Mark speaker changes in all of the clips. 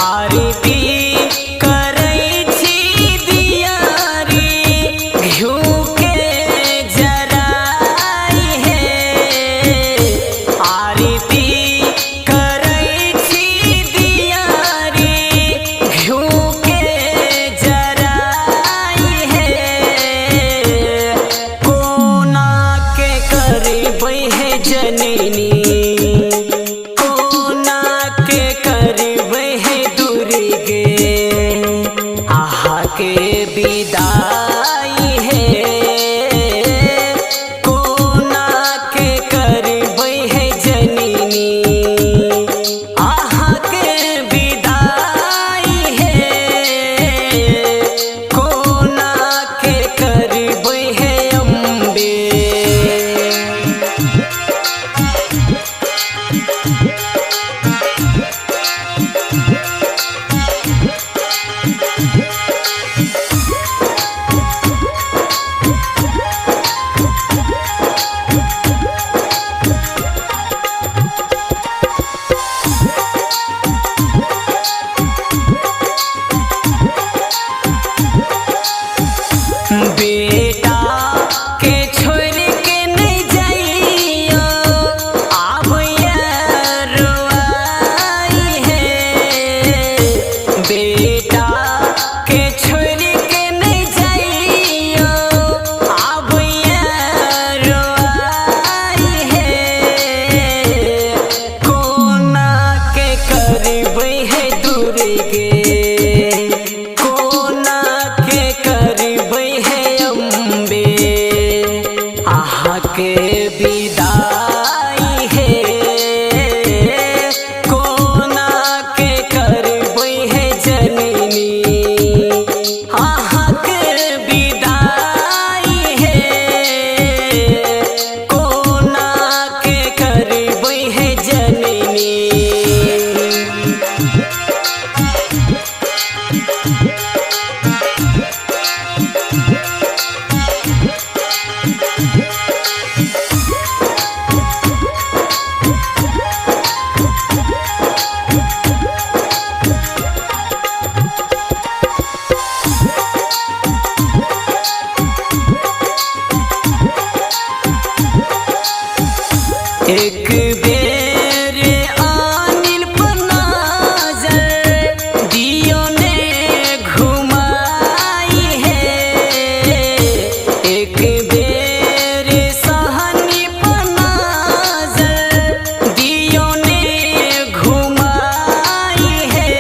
Speaker 1: आरती करै छी दियारी घिउ के जराई हे। आरती करै छी दियारी घिउ के जराई हे। कोना के करबै हे जननी, कोना के करबै हे दुर्गे, अहाँ के विदाई हे। कोना के करबै हे जननी, अहाँ के विदाई हे। कोना के करबै हे अम्बे। बेटा के छोड़ के नहीं जाइयो, आब रोआई है। बेटा के छोड़ के नहीं जाइयो, आब रोआई है। कोना के करबै है दुर्गे, कोना के करबै हे अम्बे, अहाँ के विदाई हे। कोना के करबै हे जननी, अहाँ के विदाई हे। कोना के करबै हे जननी। एक बेर अनिल पर नजर दियो ने घुमाई है। एक बेर सहनी पर नजर दियो ने घुमाई है।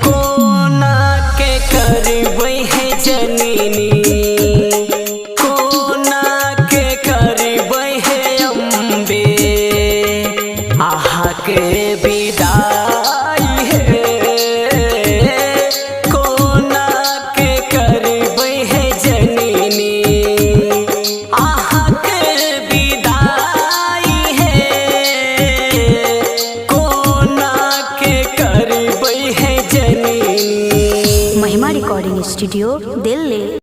Speaker 1: कोना के करबै है जननी, कोना के करबै हे अम्बे, अहाँ के विदाई हे। कोना के करबै हे जननी, अहाँ के विदाई हे। कोना के करबै हे जननी।
Speaker 2: महिमा रिकॉर्डिंग स्टूडियो, दिल्ली।